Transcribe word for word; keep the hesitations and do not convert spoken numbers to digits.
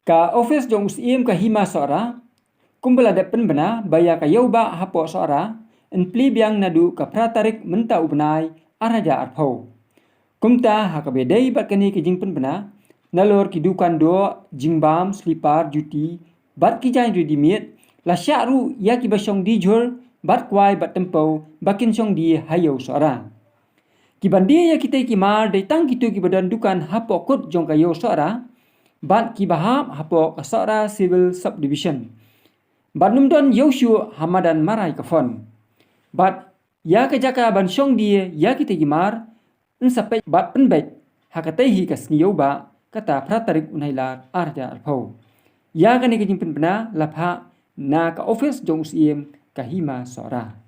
Ka office jong u Syiem ka Hima Sohra kumba la dep pynbna ba ïa ka ïew bah hapoh Sohra yn plie biang naduh ka phra tarik mynta u bnai ar hajar arphew. Kumta ha kaba ïadei bad kane ka jingpynbna, nalor ki dukan doh, jingbam, slipar, juti bad ki jaiñ readymade, la shah ruh ïa kiba shong die jhur bad kwai bad tympew ba kin shong die ha ïew Sohra. Kiban die ïa kitei ki mar dei tang kito kiba don dukan hapoh kut jong ka ïew Sohra bad kiba hap hapoh ka Sohra Civil Subdivision. Bad ym don ïew shuh ha madan Marai ka Fon. Bad ïa ka jaka ban shong die ïa kitei ki mar yn sa peit bad pynbeit ha katei hi ka sngi ïew bah, kata phra tarik u Nailar ar hajar arphew. Ïa kane ka jingpynbna la phah na ka office jong u Syiem ka Hima Sohra.